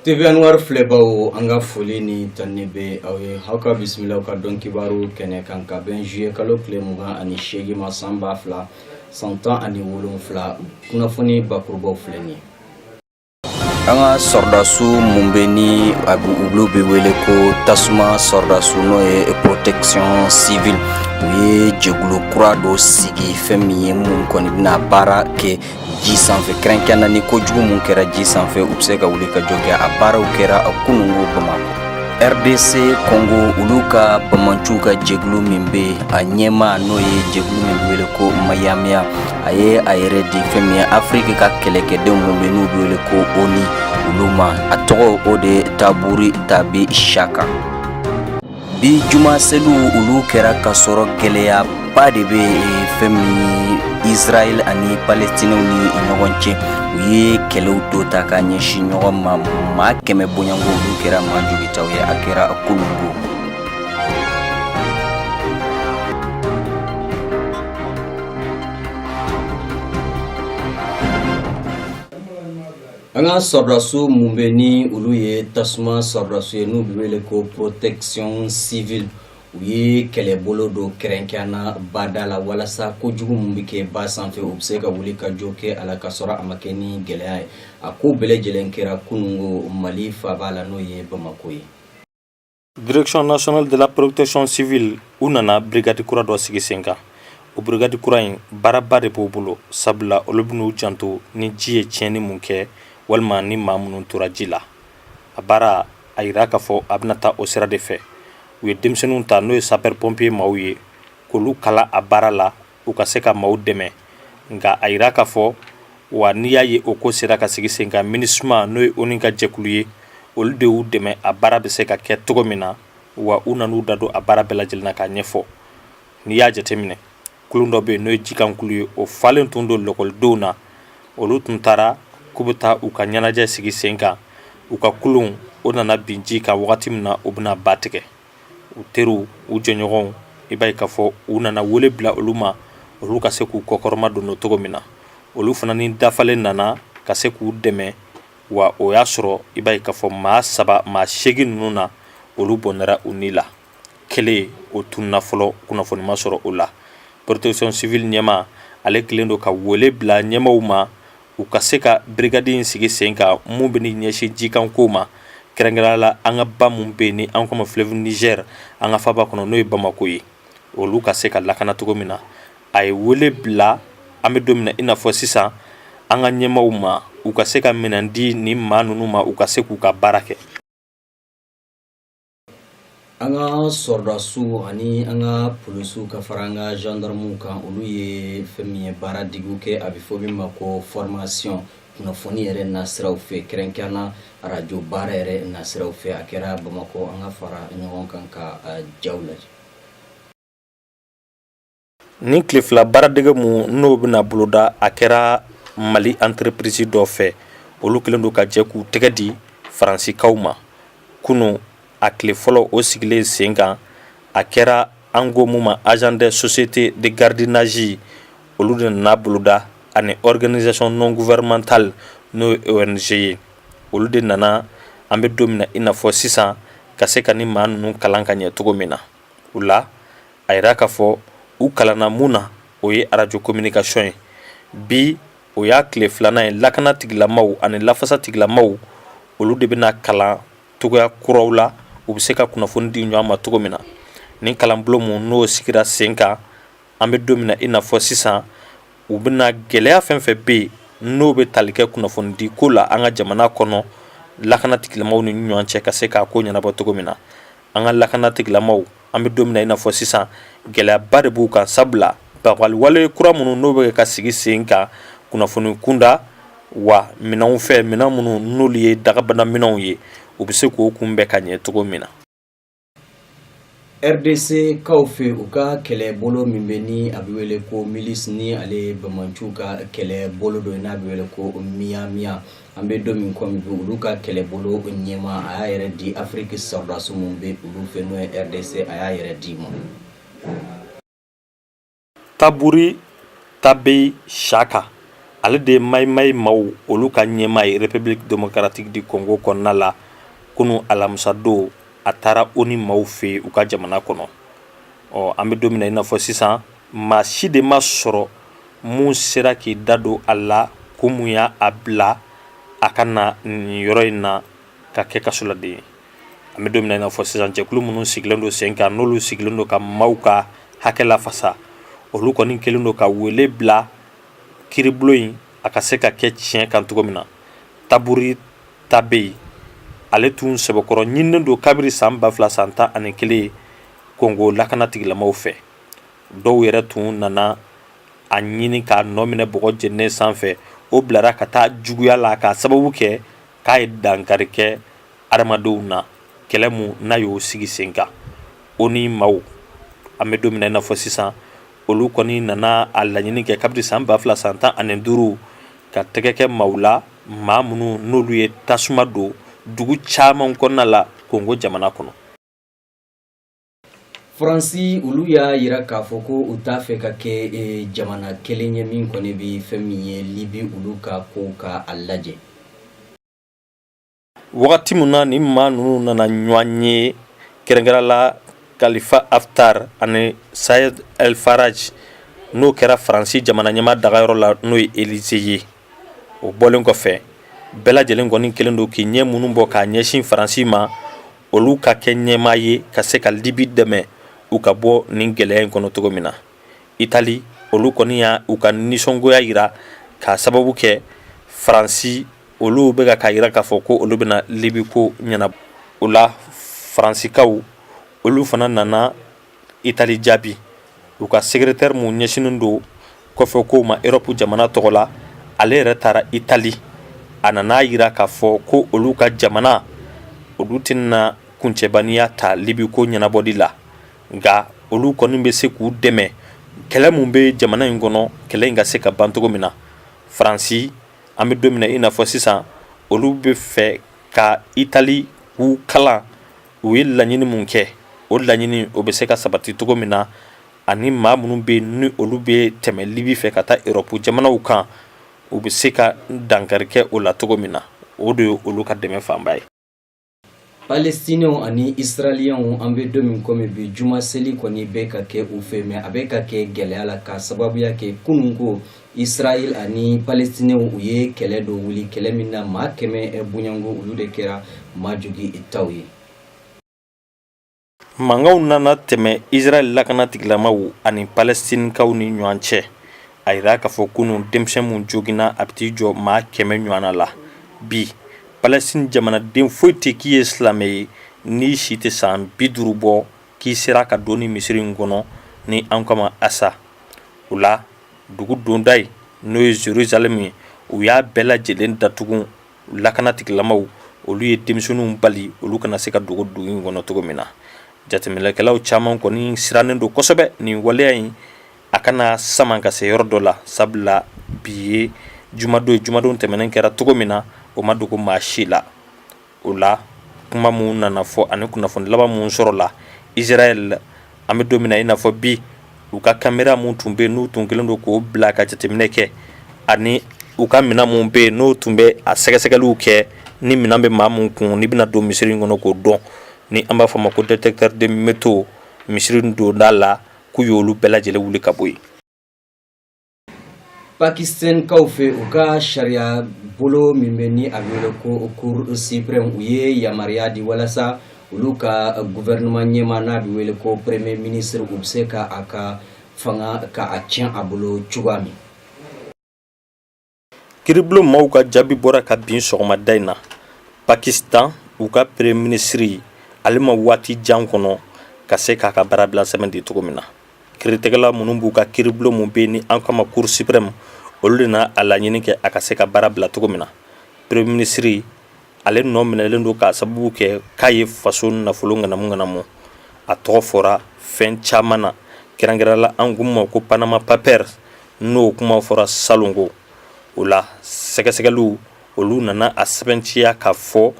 TV Anwar filɛbaw, an ka foli ni tanuni bɛ aw ye. Aw ka bisimila ka don kibaru kɛnɛ kan ka bɛn juillet kalo tile 28 ma, san 2017. Kunnafoni bakurubaw filɛ nin ye. An ka sɔrɔdasiw mun bɛ ni olu bɛ wele ko tasuma sɔrɔdasiw, n'o ye protection civile, u ye jɛkulu kura dɔ sigi, fɛn min ye mun kɔni bɛna baara kɛ ji sanfɛ, kɛrɛnkɛrɛn na ni kojugu mun kɛra ji sanfɛ, u bɛ se ka wuli ka jɔ kɛ. A baaraw kɛra kununko Bamakɔ. RDC Congo, olu ka banbaanciw ka jɛkulu min bɛ a ɲɛmaa, n'o ye jɛkulu min bɛ wele ko Mayamiya, a ye a yɛrɛ di fɛn min ye Afiriki ka kɛlɛkɛdenw mun bɛ n'u bɛ wele ko ONU, olu ma. A tɔgɔ o de ye Taburi Tabi Shaka. Bi juma seliw, olu kɛra ka sɔrɔ gɛlɛyaba de bɛ fɛn min ye Israël ani Palestiniw ni ɲɔgɔn cɛ. U ye kɛlɛw dɔ ta ka ɲɛsin ɲɔgɔn ma. Maa 100 bɔɲɔgɔnko, olu kɛra maa jogitaw ye. A kɛra kununko. An ka sɔrɔdasiw mun bɛ ni olu ye tasuma sɔrɔdasiw ye, n'u bɛ wele ko protection civile, u ye kɛlɛbolo dɔ kɛrɛnkɛrɛn na bada la walasa kojugu min bɛ kɛ ba sanfɛ, u bɛ se ka wuli ka jɔ kɛ a la ka sɔrɔ a ma kɛ ni gɛlɛya ye. A ko bɛɛ lajɛlen kɛra kununko Mali faaba la, n'o ye Bamakɔ ye. Direction nationale de la protection civile, u nana brigade kura dɔ sigi sen kan. O brigade kura in, baaraba de b'o bolo, sabula olu bɛn'u janto ni ji ye tiɲɛni mun kɛ walima ni maa minnu tora ji la. A baara, a yira k'a fɔ a bɛna taa o sira de fɛ. U ye denmisɛnninw ta, n'o ye sapeur pompier maaw ye, k'olu kalan a baara la, u ka se ka maaw dɛmɛ. Nka a yira k'a fɔ wa, n'i y'a ye o ko sera ka sigi sen kan, MINUSMA, n'o ye ONU ka jɛkulu ye, olu de y'u dɛmɛ a baara bɛ se ka kɛ cogo min na. Wa u nan'u da don a baara bɛɛ lajɛlen na k'a ɲɛfɔ. N'i y'a jateminɛ, kulun dɔ bɛ yen, n'o ye jikankulu ye, o falen tun don lɔkɔlidenw na. Olu tun taara k'u bɛ taa u ka ɲɛnajɛ sigi sen kan. U ka kulun o nana bin ji kan wagati min na u bɛna ba tigɛ, u teriw, u jɛɲɔgɔnw, i b'a ye k'a fɔ u nana wele bila olu ma, olu ka se k'u kɔkɔrɔma don cogo min na. Olu fana ni dafalen nana ka se k'u dɛmɛ. Wa o y'a sɔrɔ i b'a ye k'a fɔ maa saba, maa 8 ninnu na, olu bɔnɛra u ni la. Kelen o tununna fɔlɔ, kunnafoni ma sɔrɔ o la. Protection civile ɲɛmaa, ale kelen don ka wele bila ɲɛmaaw ma, u ka se ka brigade in sigi sen kan mun bɛ ɲɛsin jikanko ma, kɛrɛnkɛrɛnnenya la an ka ba mun bɛ yen ni an k'o ma fleuve Niger, an ka faaba kɔnɔ, n'o ye Bamakɔ ye, olu ka se ka lakana cogo min na. A ye wele bila, an bɛ don min na i n'a fɔ sisan, an ka ɲɛmaaw ma, u ka se ka minɛn di nin maa ninnu ma, u ka se k'u ka baara kɛ. An ka sɔrɔdasiw ani an ka polisiw ka fara an ka gendarmew kan, olu ye fɛn min ye baaradigiw kɛ, a bɛ fɔ min ma ko formation, kunnafoni yɛrɛ nasiraw fɛ, kɛrɛnkɛrɛn na arajo baara yɛrɛ nasiraw fɛ. A kɛra Bamakɔ. An ka fara ɲɔgɔn kan ka jaw lajɛ. Nin tile 2 baaradege mun n'o bɛna boloda, a kɛra Mali entreprise dɔ fɛ. Olu kɛlen don ka jɛ k'u tɛgɛ di Faransikaw ma. Kunun, a tile fɔlɔ o sigilen sen kan, a kɛra an ko mun ma agent des sociétés de gardiennage, olu de nana boloda, ani organisation non gouvernementale, n'o ye ONG ye, olu de nana, an bɛ don min na i n'a fɔ sisan, ka se ka ni maa ninnu kalan ka ɲɛ cogo min na. O la, a yira k'a fɔ u kalanna mun na, o ye arajo communication ye. Bi, o y'a tile filanan ye. Lakana tigilamaw ani lafasa tigilamaw, olu de bɛna kalan cogoya kuraw la, u bɛ se ka kunnafoni di ɲɔgɔn ma cogo min na. Nin kalanbulon mun n'o sigira sen kan, an bɛ don min na i n'a fɔ sisan, u bɛna gɛlɛya fɛn fɛn bɛ yen n'o bɛ tali kɛ kunnafoni di ko la an ka jamana kɔnɔ, lakana tigilamaw ni ɲɔgɔn cɛ, ka se k'a ko ɲɛnabɔ cogo min na. An ka lakana tigilamaw, an bɛ don min na i n'a fɔ sisan, gɛlɛyaba de b'u kan, sabula bagabali kura minnu n'o bɛ ka sigi sen kan kunnafoni kunda wa minɛnw fɛ, minɛn minnu n'olu ye dagabana minɛnw ye, u bɛ se k'o kunbɛn ka ɲɛ cogo min na. RDC kaw fɛ, u ka kɛlɛbolo min bɛ ni a bɛ wele ko milice, ni ale ye banbaanciw ka kɛlɛbolo dɔ ye n'a bɛ wele ko Miyamiya, an bɛ don min komi bi, olu ka kɛlɛbolo ɲɛmaa, a y'a yɛrɛ di Afiriki sɔrɔdasi min bɛ olu fɛ, n'o ye RDC, a y'a yɛrɛ di ma. Taburi Tabei Shaka, Ale de ye Maï-Maï maaw olu ka ɲɛmaa ye République démocratique du Congo kɔnɔna la. Kunu alamisadon, a taara ONU maaw fɛ yen u ka jamana kɔnɔ. Ɔ, an bɛ don min na i n'a fɔ sisan, maa si de ma sɔrɔ mun sera k'i da don a la ko mun y'a bila a ka na nin yɔrɔ in na ka kɛ kasoladen ye. An bɛ don min na i n'a fɔ sisan, jɛkulu minnu sigilen don sen kan, n'olu sigilen don ka maaw ka hakɛ lafasa, olu kɔni kɛlen don ka wele bila kiiribulon in a ka se ka kɛ tiɲɛ kan cogo min na. Taburi Tabeyi, ale tun sɛbɛkɔrɔ ɲininen don kabiri san 2011 Kongo lakana tigilamaw fɛ. Dɔw yɛrɛ tun nana a ɲini k'a nɔ minɛ bɔgɔ jeninen sanfɛ. O bilara ka taa juguya la k'a sababu kɛ k'a ye dankari kɛ adamadenw na, kɛlɛ mun n'a y'o sigi sen kan. ONU maaw, an bɛ don min na i n'a fɔ sisan, olu kɔni nana a laɲini kɛ kabiri san 2015 ka tɛgɛ kɛ maaw la, maa minnu n'olu ye tasuma don dugu caman kɔnɔna la Kongo jamana kɔnɔ. Faransi, olu y'a yira k'a fɔ ko u t'a fɛ ka kɛ jamana kelen ye min kɔni bɛ fɛn min ye Libi, olu ka ko ka a lajɛ. Wagati min na ni maa ninnu nana ɲɔgɔn ye, kɛrɛnkɛrɛn la Khalifa Haftar ani Sayed El Faraj, n'o kɛra Faransi jamana ɲɛmaa dagayɔrɔ la, n'o ye Élysée ye, o bɔlen kɔfɛ, bɛɛ lajɛlen kɔni kɛlen don k'i ɲɛ minnu bɔ k'a ɲɛsin Faransi ma, olu ka kɛ ɲɛmaa ye ka se ka Libi dɛmɛ u ka bɔ nin gɛlɛya in kɔnɔ cogo min na. Itali, olu kɔni y'a u ka nisɔngoya yira k'a sababu kɛ Faransi olu bɛ ka yira k'a fɔ ko olu bɛna Libi ko ɲɛnabɔ. O la, Faransikaw olu fana nana Itali jaabi. U ka secrétaire mun ɲɛsinnen don kɔfɛ kow ma Europe jamana tɔgɔ la, ale yɛrɛ taara Itali. A nana yira k'a fɔ ko olu ka jamana, olu tɛna kuncɛbaniya ta Libi ko ɲɛnabɔli la, nka olu kɔni bɛ se k'u dɛmɛ kɛlɛ mun bɛ jamana in kɔnɔ, kɛlɛ in ka se ka ban cogo min na. Faransi, an bɛ don min na i n'a fɔ sisan, olu bɛ fɛ ka Itali k'u kalan u ye laɲini mun kɛ, o laɲini o bɛ se ka sabati cogo min na, ani maa minnu bɛ ni olu bɛ tɛmɛ Libi fɛ ka taa Europe jamanaw kan, u bɛ se ka dankari kɛ o la cogo min na. O de ye olu ka dɛmɛ fanba ye. Palestinɛnw ani Israɛliyɛnw, an bɛ don min komi bi, juma seli kɔni bɛ ka kɛ u fɛ, mais a bɛ ka kɛ gɛlɛya la k'a sababuya kɛ kunun ko Israël ani Palestinɛnw, u ye kɛlɛ dɔ wuli, kɛlɛ min na maa 100 bonyanko, olu de kɛra maa jogi taw ye. Mankanw nana tɛmɛ Israël lakana tigilamaw ani Palestinikaw ni ɲɔgɔn cɛ. A yira k'a fɔ kunun denmisɛn mun joginna, a bɛ t'i jɔ maa 100 ɲɔgɔnna la. Bi, Palestine jamanaden foyi tɛ k'i ye silamɛ ye, n'i si tɛ san 50 bɔ, k'i sera ka don ni misiri in kɔnɔ ni an kama asa. O la, dugu donda ye, n'o ye Jérusalem ye, u y'a bɛɛ lajɛlen datugu. Lakana tigilamaw, olu ye denmisɛnninw bali olu kana se ka dogo dugu in kɔnɔ cogo min na. Jateminɛkɛlaw caman kɔni sirannen don kosɛbɛ nin waleya in a kana sama ka se yɔrɔ dɔ la, sabula bi ye jumadon ye. Jumadon tɛmɛnen kɛra cogo min na, o ma dogo maa si la. O la, kuma mun nana fɔ ani kunnafoni laban mun sɔrɔla Israël, an bɛ don min na i n'a fɔ bi, u ka kamera mun tun bɛ yen, n'u tun kɛlen don k'o bila ka jateminɛ kɛ, ani u ka minɛn mun bɛ yen, n'o tun bɛ a sɛgɛsɛgɛliw kɛ, ni minɛn bɛ maa mun kun n'i bɛna don misiri in kɔnɔ k'o dɔn, ni an b'a fɔ a ma ko détecteur de métaux, misiri donda la, k'u y'olu bɛɛ lajɛlen wuli ka bɔ yen. Pakistankaw fɛ, u ka sariya bolo min bɛ ni a bɛ wele ko Cour suprême, u ye yamaruya di walasa olu ka gouvernement ɲɛmaa, n'a bɛ wele ko premier ministre, u bɛ se ka a ka fanga ka a tiɲɛ a bolo cogoya min. Kiiribulon maaw ka jaabi bɔra ka bin sɔgɔmada in na. Pakistan, u ka premier ministre, ale ma waati jan kɔnɔ ka se k'a ka baarabila sɛbɛn di cogo min na. Kiiritigɛla minnu b'u ka kiiribulon mun bɛ yen ni an k'a ma Cour suprême, olu de na a laɲini kɛ a ka se ka baara bila cogo min na. Premier ministre, ale nɔ minɛlen don k'a sababu kɛ k'a ye faso nafolo ŋanamu ŋanamu. A tɔgɔ fɔra fɛn caman na, kɛrɛnkɛrɛn la an ko ma ko Panama Papers, n'o kuma fɔra salonko. O la, sɛgɛsɛgɛliw olu nana a sɛbɛntiya k'a fɔ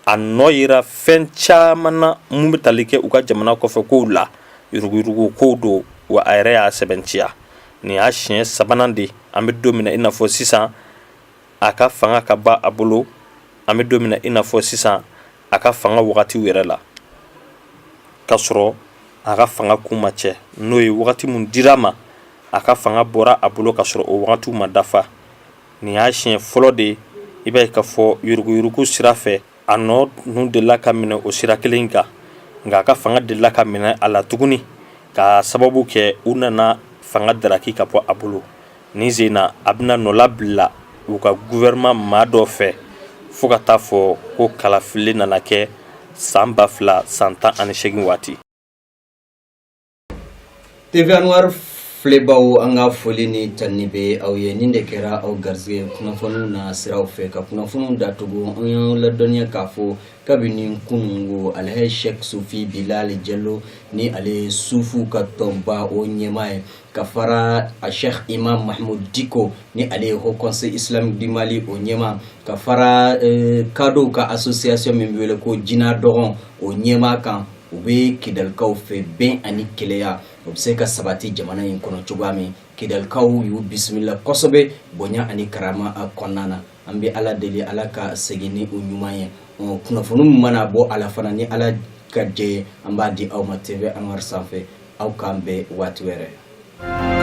a nɔ yera fɛn caman na mun bɛ tali kɛ u ka jamana kɔfɛ kow la, yuruguyurugu kow don wa. A yɛrɛ y'a sɛbɛntiya. Nin y'a siɲɛ sabanan de, an bɛ don min na i n'a fɔ sisan, a ka fanga ka ban a bolo. An bɛ don min na i n'a fɔ sisan, a ka fanga wagatiw yɛrɛ la, k'a sɔrɔ a ka fanga kun ma cɛ, n'o ye wagati min dira a ma, a ka fanga bɔra a bolo ka sɔrɔ o wagatiw ma dafa. Nin y'a siɲɛ fɔlɔ de ye i b'a ye k'a fɔ yuruguyurugu sira fɛ, a nɔ ninnu delila ka minɛ o sira kelen kan, nka a ka fanga delila ka minɛ a la tuguni, ka sababu kɛ u nana fanga daraki ka bɔ a bolo. Nin sen na, a bɛna nɔla bila u ka gouvernement maa dɔ fɛ, fo ka taa fɔ ko kalafili nana kɛ san 2018 waati. TV Anwar filɛbaw, an ka foli ni tanuni bɛ aw ye. Nin de kɛra aw garisɛgɛ kunnafoniw na siraw fɛ. Ka kunnafoniw datugu, an y'aw ladɔnniya k'a fɔ kabini kunungo, Alhaji Sheikh Sufi Bilal Jalo, ni ale ye sufuw ka tɔnba o ɲɛmaa ye, ka fara a Sheikh Imam Mahmoud Diko, ni ale ye Haut Conseil Islamique du Mali o ɲɛmaa, ka fara kadow ka association min bɛ wele ko Jina Dɔgɔn o ɲɛmaa kan, u bɛ Kidalikaw fɛ bɛn ani kelenya o bɛ se ka sabati jamana in kɔnɔ cogoya min. Kidalikaw y'u bisimila kosɛbɛ bonya ani karama kɔnɔna na. An bɛ Ala deli, Ala ka segin ni u ɲuman ye. Kunnafoni min mana bɔ a la fana, ni Ala ka jɛ ye, an b'a di aw ma TV Anwar sanfɛ. Aw k'an bɛn waati wɛrɛ.